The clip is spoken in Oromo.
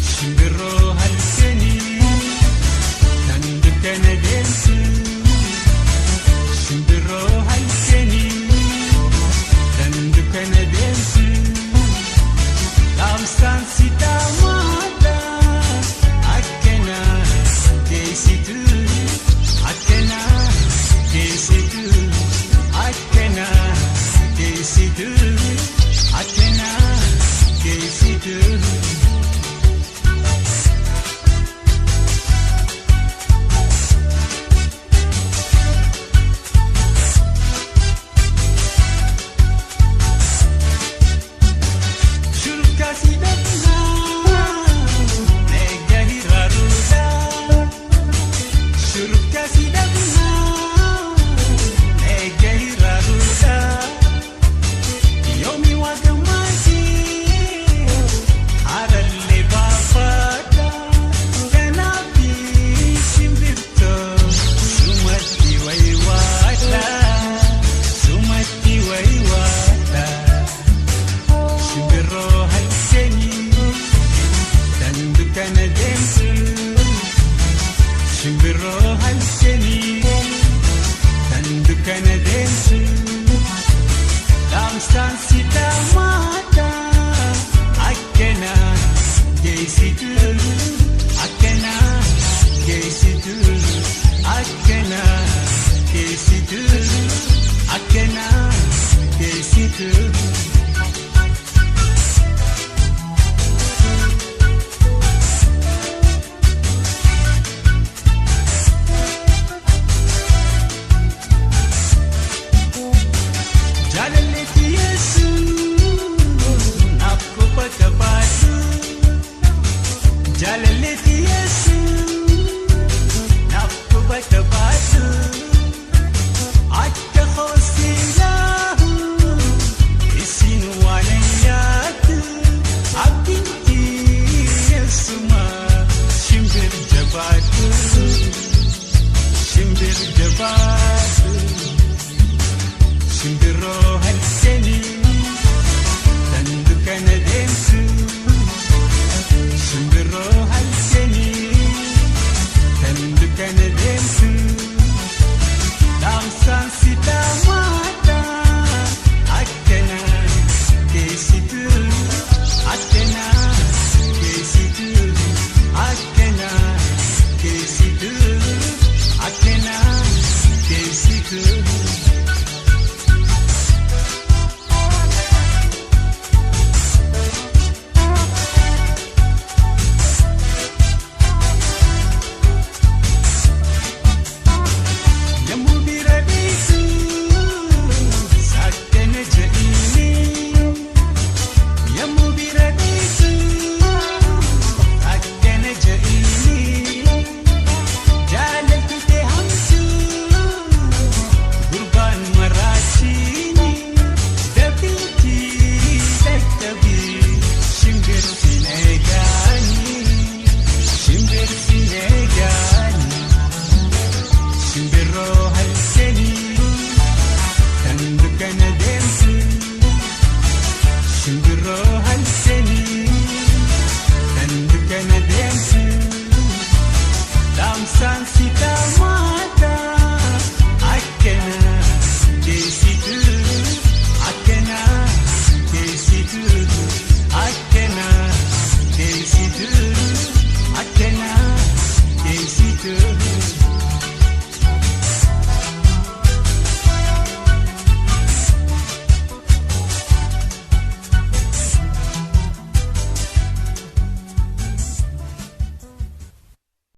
Shimbirroo halkanii kan dukkana deemtu, shimbirroo halkanii kan dukkana deemtu, dhaamsaan si dhaamaadha akkana geessitu, akkana geessitu, akkana geessitu, akkana geessitu. Shurkaasi dhabnaa eega hiraaruudha. Shurkaasi dhabnaa eega hiraaruudha. Yoomi waagamaati harallee baafadha. Kanaaf shimbirtoo sumatti waywaadha. Sumatti waywaadha. Shimbirroo halkanii kan dukkana deemtu, shimbirroo halkanii kan dukkana deemtu, dhaamsaan si dhaamaadha akkana geessitu, akkana geessitu, akkana geessitu, akkana geessitu. Jaalalleetti Yesuus naaf kopha qabaatu. Jaalalleetti Yesuus.